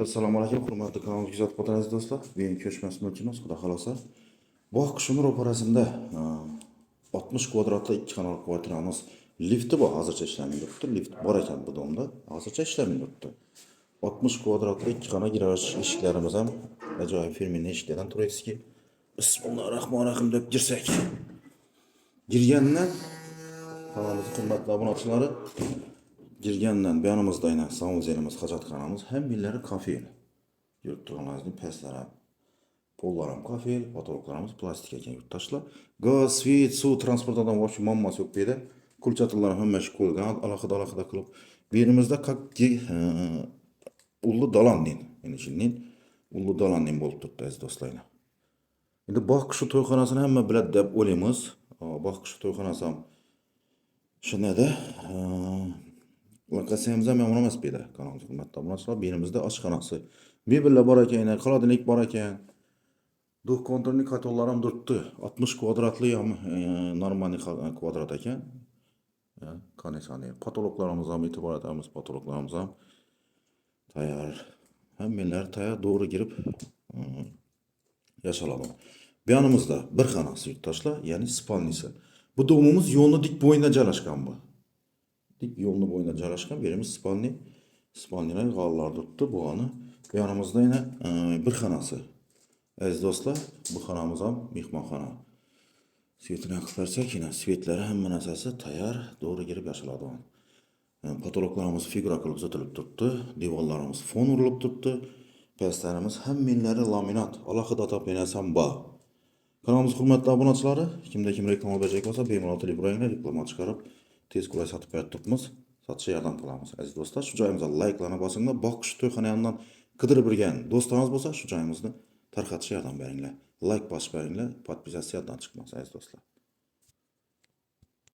Assalomu alaykum, hurmatli kanalimizni kuzatib o'tirgan aziz do'stlar. Bugun ko'chmas mulkimiz, xudo xolasa, Bog' qushini ro'parasida 60 kvadratli ikki xonali kvartiramiz. Lifti bor, hozircha ishlamay turibdi. Lift bor ekan bu domda, hozircha ishlamay turibdi. 60 kvadratli ikki xona, garaj eshiklarimiz ham ajoyib фирменный eshiklardan, турецкий. Bismillahirrohmanirrohim deb girsak. Girgandan kanalimiz hurmatli obunachilari, girgandan bu yonimizda aynan санузел imiz, hojatxonamiz, hammalari kafel. Ko'rib turganlaringizdek, pastlar ham, pollar ham kafel, потолок larimiz plastik ekan, yurtdoshlar. Gaz, свет, suv, transportdan вообще muammosi yo'q bu yerda. Включатель lar hammasi qo'yilgan alohida alohida qilib. Bu yerimizda как ulli dalannin, ya'ni shunday ulli dalannin bo'lib turibdi, aziz do'stlar. Endi Bog' qushi to'yxonasini hamma biladi deb o'ylaymiz. Bog' qushi to'yxonasi ham shunada. Lokatsiyamiz ham yomon emas bu yerda. Kanalimiz hurmatli obunachilar, bu yerimizda oshxonasi. Mebellar bor ekan, yana холодильник bor ekan. Двухконтурный котел lar ham turibdi. 60 kvadratli ham нормальный kvadrat ekan. Konditsioner. Потолок larimiz ham, e'tibor etamiz, потолок larimiz ham tayyor. Hammalari tayyor, to'g'ri kirib yashaladi. Bu yonimizda bir xonasi, yurtdoshlar, ya'ni спальни si. Bu domimiz yo'lni dik bo'yida joylashgan bu. Dik yo'lni bo'yida joylashgan. Bu yerimiz спальни. Спальни lar g'allar turibdi bu. Bu yonimizda yana bir xonasi. Aziz do'stlar, bu xonamiz ham mehmonxona. Свет ini qilib bersak, yana свет lari, hamma narsasi tayyor, to'g'ri kirib yashaladi. Потолок larimiz figura qilib uzatilib turibdi, devorlarimiz fon urilib turibdi. Pastlarimiz hammalari laminat, alohida отопление si ham bor. Kanalimiz hurmatli obunachilari, kimda kim reklama berajak bo'lsa, bemalol telefon uringlar, reklama chiqarib, tez qulay sotib berib turibmiz. Sotishga yordam qilamiz. Aziz do'stlar, shu joyimizga layklarni bosinglar. Bog' qushi to'yxona yonidan qidirib yurgan do'stlaringiz bo'lsa, shu joyimizni tarqatishga yordam beringlar. Layk bosib beringlar, подписаться chiqmasin, aziz do'stlar.